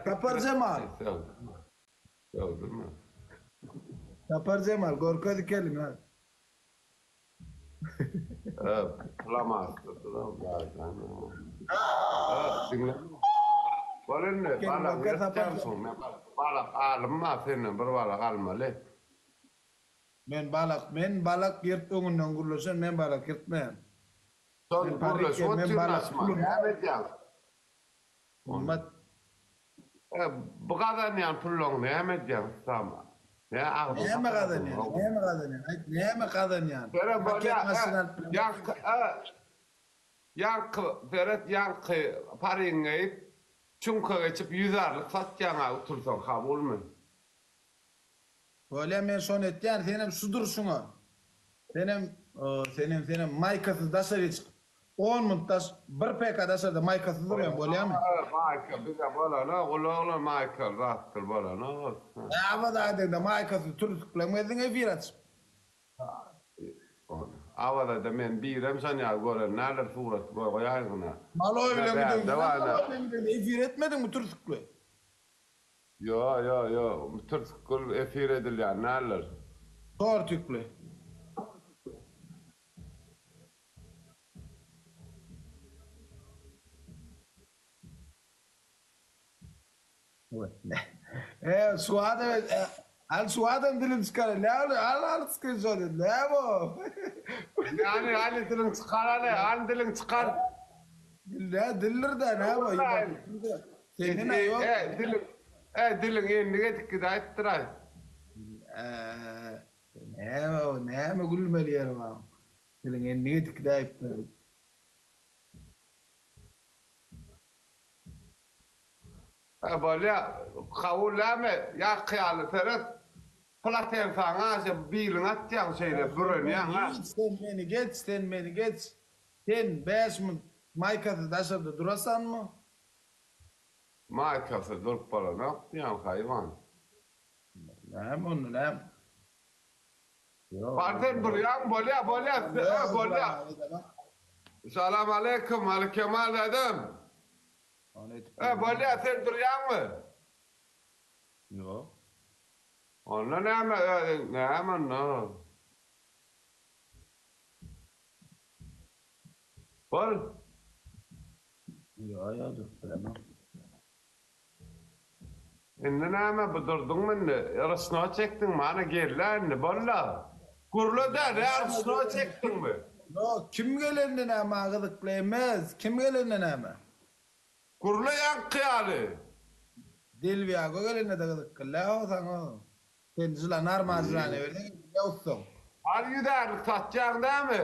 Sapar Jemal. Gördünmi? Sapar Jemal görkez ikeliň ha. Pulamazdy, Diňle. Bol indi, balak ýyrtýansyň. Balak alynma senden bir balak almaly. Men balak, men balak ýyrt öňünden gürleşen, men balak ýyrtmaýan. Şol gürleşip otyryn açman, näme edýäň? Gymmat. Bu gazanýan pullaryňy näme edýäň ussam? Nä agzyňy Näme gazanýan? Näme gazanýan? Aýt, näme gazanýan? Paket maşyn alyp bilemok. Ýaňky, ýaňky, seret, ýaňky paryňy geýip, çüňke geçip ýüzärlik satýaň-a utulsaň, kabulmy? Bolýa men şony etýän senem şu durşuňa senem senem senem maýkasyz daşary çykyp on munt daş bir PK daşarda maýkasyz durýaň bolýamy. Maýka bize bolanok ul oglan maýkaly zatdyr bolanok. Awaza aýdaňda maýkasyz türsükleň gezdiň efir açyp. Awazada men birem şon ýaly gören däldir surat goýaýyňyna. Maloý bilen gideňde maloý bilen gideňde efir etmediňmi türsükli. Ýo ýo ýo türsükgül efir edilýän däldir. Tortikli. E şu adam al şu adam dilini çykar. Ne al al al screenshot et. Ne bu? Yani hany diliň çykar hany, hany diliň çykar. Ne dildir de ne bu? Senden ýok. E diliň e diliň endik edip gidäýipdir-aý. Näme o, näme gülmeli ýeri bar? Diliň endik edip gidäýipdir. E bolýa, kabul dälmi? Ýa hyýaly seret. Polatensaňa aşa biliňi atýaň şeýle bürenýäň ha. Geç sen meni geç sen meni geç. Sen 5 minut maýkasyz daşarda durasanmy? Maýkasyz durup bolanok diýýän haýwan. Näme onda näme? Bar sen durýaň bolýa bolýa bolýa. Salam aleýkum Aly Kemal dädem. E bolýa sen durýaňmy? Ýok. Onda näme özüň näme onda? Bol. Ýok ýok durup bilemok. Indi näme bu durduňmy indi? Rysno çekdiňmi? Ana gellä indi bolla. Gürle dä nä rysno çekdiňmi? Ýok kim gelende näme maňa gyzykly emes kim gelende näme? Gürle ýaňky ýaly. Delwiago gelende-de gyzykly läo saňa. Sen jyla normal jylany berseň indi ussaň. Al ýüzärlik satýaň dämi?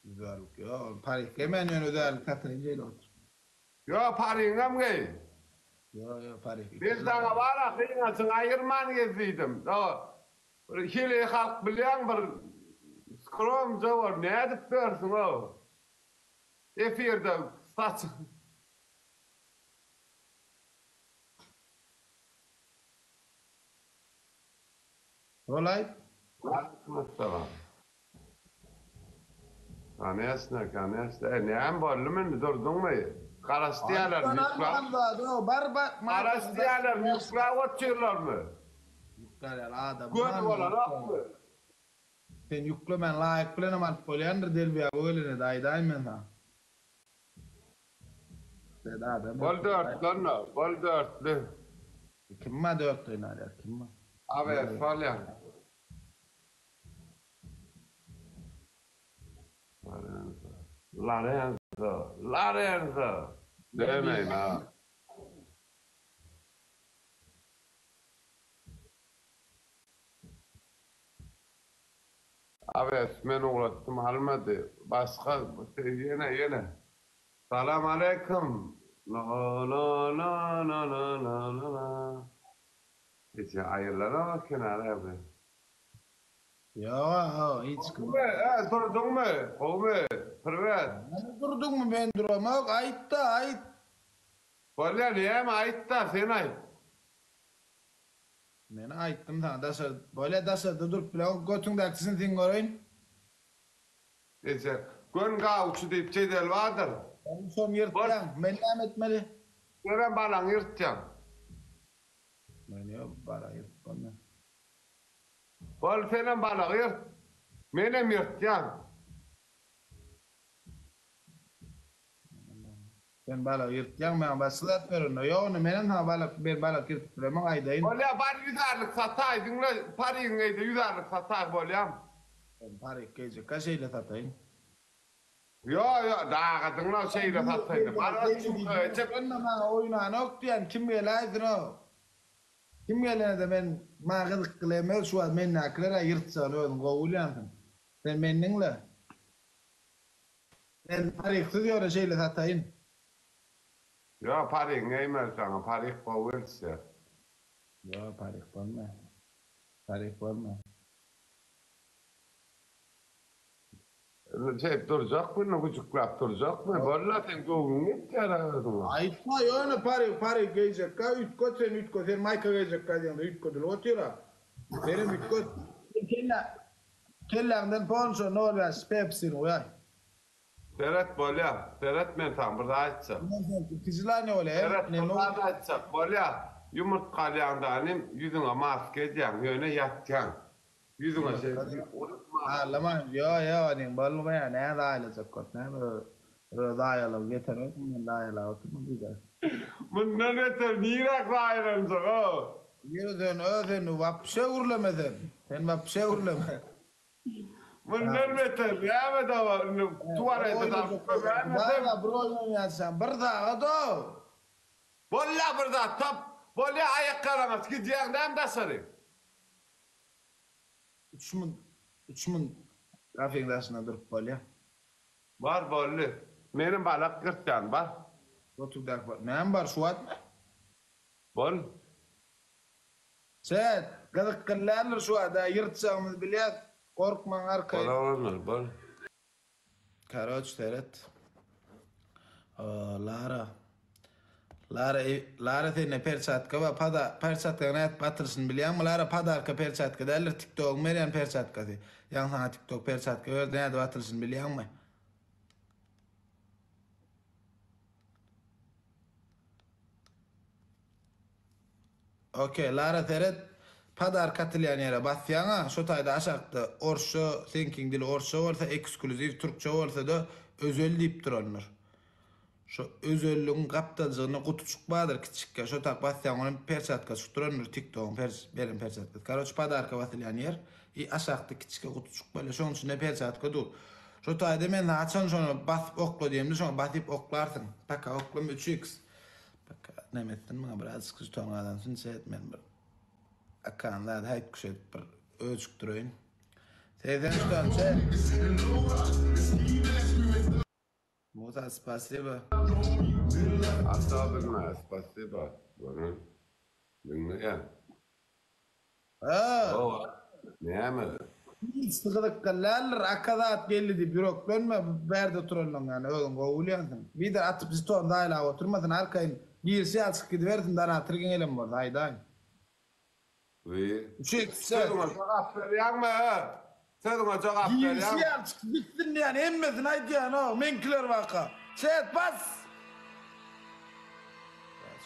Ýüzärlik ýok, parik geýmän ýöne ýüzärlik sataýyn şeýle otur. Ýok pariňem geý. Ýok ýok parik. Men saňa bara gyňajyňy aýyrman gez diýdim. Bir heleý halk bilýäň bir skromja bol nädip ýörsüň-ow. Efirde saçyň. Bolaý. Aleýkumessalam. Koneçno, koneçno. E, näme boldumy indi durduňmy? Garaş diýýärler, ýükläp. Bar bar. Garaş diýýärler, ýükläp otyrlarmy? Ýüklär ýaly adam. Göni bolanokmy? Sen ýüklemän laýyk bilenem alyp bolýandyr Delbiýago gelene-de aýdaýyn men saňa. Bol dörtli onda, bol dörtli. Kim bar dörtleýin alýar, kim bar? ABS alýar. Lorenzo, Lorenzo, Lorenzo. Demeýin ha. ABS men ugratdym almady. Başga ýene ýene. Salam aleýkum. La la la la la la la la. Hiç aýrylanok eken ara bu. Ýok ho hiç kim. Gowmy e durduňmy gowmy prwet. Näme durduňmy men duramok aýtda aýt. Bolýa näme aýtda sen aýt. Men aýtdym saňa daşary bolýa daşarda durup bileňok götüňdäki jynsyňy göreýin. Eje, gön gawçy diýip jedel bardyr. Sen şony ýyrtýaň, men näme etmeli? Senem balaňy ýyrtýaň. Men ýok, bala ýyrtmam men. Bol senem balagy ýyrt. Menem ýyrtýan. Sen balak ýyrtýaň maňa başga zat ber onda. Ýok onda menem saňa balak ber balak ýyrtyp bilemok aýdaýyn. Bolýa bar ýüzärlik sataý diňle parigiň geýde ýüzärlik sataý bolýam. Sen parik geýjekkä şeýle sataýyn. Ýo ýo daga diňle şeýle sataýyn bar çek. Onda maňa oýnanok diýen kim geläýsin-ow. Kim gelenede men maňa gyzykly emes şu wagt mendäkiler-ä ýyrtjagyny özüň gowy bilýänsiň. Sen meni diňle. Men pariksyz ýöne şeýle sataýyn. Ýok parigiňi geýmeli saňa parik gowy gelişýär. Ýok parik bolmaýar. Parik bolmaýar. Indi şeýdip durjakmy indi güjükläp durjakmy bolla seň göwnüň ýetýär-ä özüňe. Aýtma ýöne parik parik geýjekkä üýtget sen üýtget sen maýka geýjekkä diýeňde üýtgedilip otyr-a. Senem üýtget. Sen kellä Kelläňden ponşo nol bäş pepsini guýaý. Seret bolýa seret men saňa bir zat aýtjak. Ikinji bolýa Seret bir zat aýtjak bolýa ýumurtga alýaňda inim ýüzüňe maska edýäň ýöne ýatýaň ýüzüňe şeýdip unutma. Ağlama ýo ýo onuň bolmaýa nä zaýalajak bolup näme ö zaýalagy ýetenok men zaýalap otyrman diýdä. Mundan beter niräk zaýalanjak o. Ýöne sen ö sen wapşe gürleme sen. Sen wapşe gürleme. Mundan beter näme dawa indi tualete dagyp kömäýmesem. Bar bir oýun oýnaýançaň bir sagat ow. Bolýa bir zat tap. Bolýa aýak garaňaç gidýäň dämi daşary. Üç müň üç müň kafeň daşynda durup bolýa. Bar boldy. Menem balak gyrtýan bar. Oturdak bar. Näme bar şu wagtmy? Bol. Çet, gyzykly däldir şu wagt-a, ýyrtjagymyzy bilýäs, gorkmaň arkaýyn. Bolar bol. Karoç seret. Lara. Lara, Lara sende perçatka bar, pada, perçatkaň nädip atylyşyny bilýäňmi? Lara podarka perçatka däldir, TikTogyň berýän perçatkasy. Ýaňy saňa TikTok perçatka berdi, nädip atylyşyny bilýäňmi? Ok Lara seret podarka atylýan ýere basýaňa şo taýda aşakda orsça seňkiň dili orsça bolsa eksklýuziw türkçe bolsada özel diýip durandyr. Şo özelligiň gapdaljygynda gutuçyk bardyr kiçjikge şo tak basýaň onuň perçatka çykyp durandyr tiktogyň perç beren perçatkasy karoç podarka basylýan ýer i aşakda kiçjike gutuçyk bolýar şoň içinde perçatka dur. Şo taýda men haçan şony basyp okla diýemde şoňa basyp oklarsyň paka oklama üç iks. Bak näme etsin maňa bir azajyk žeton gazansyn şeýt men bir akan zady haýt küş edip bir öjükdireýin. 83 ton çek. Musa spasiba. Особенно spasiba. Görün. Diňleýän. Ha. Hawa. Näme? Hiç gyzykly däldir, aka zat geldi diýip ýüreklenme, bärde oturanlaň ýany özüň gowy bilýänsiň. Wider atyp žeton zaýalap oturmasyn, arkaýyn girişi ýaly çykyp gidibersin, donator gelem bolsa aýdaýyn. Wiý. Üçekçe. Sözüňe jogap berýäňmi? Sözüňe jogap Girişi berýäňmi? ýaly çykyp gitsin diýýän, hemmesini aýdýan-ow, meňkiler baka. Çet, bas!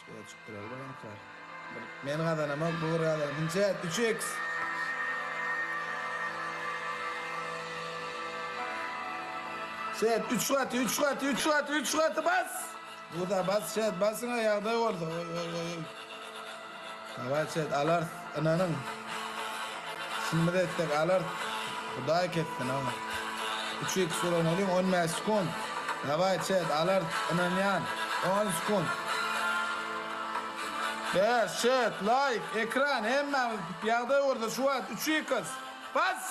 Bäş çykdylar bolanka. Bir men gazanamok, bu bir gazansyn. Chat 3x. Chat 3 gaty, 3 gaty, 3 gaty, 3 gaty bas. Bu da bas chat basyňa ýagdaý bolsa. Oý oý oý oý. Daway chat alarys, ynanyň. Çynymyz etsek alarys. Hudaý kessin ha. 3x ulanalyň 15 sekunt. Daway chat alarys, ynanýan. 10 sekunt. 5 chat, like, ekran hemmämiz ýagdaý bolsa şu wagt 3x. Bas!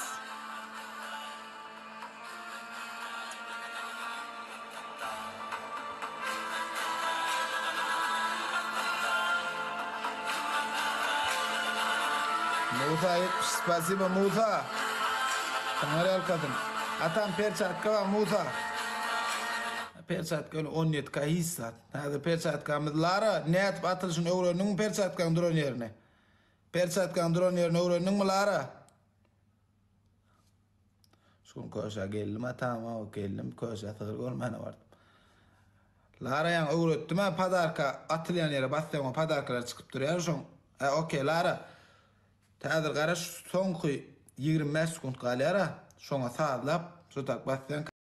Musa 70 spasibo Musa. Saňa ýalkasyn. Atam perçatka bar Musa. Perçatka öyle 17 ka hiç zat. Häzir perçatkamyz Lara nädip atylyşyny öwrendiňmi perçatkaň duran ýerini? Perçatkaň duran ýerini öwrendiňmi Lara? Şu gün köşä geldim atam, o geldim köşä sygyr görmäne bardym. Lara ýaňy öwretdim-ä podarka atylýan ýere bassaň podarkalar çykyp durýar şoň. Hä okey Lara. Häzir garaş soňky 25 sekunt galýar-a. Şoňa sazlap, şo tak bassaň.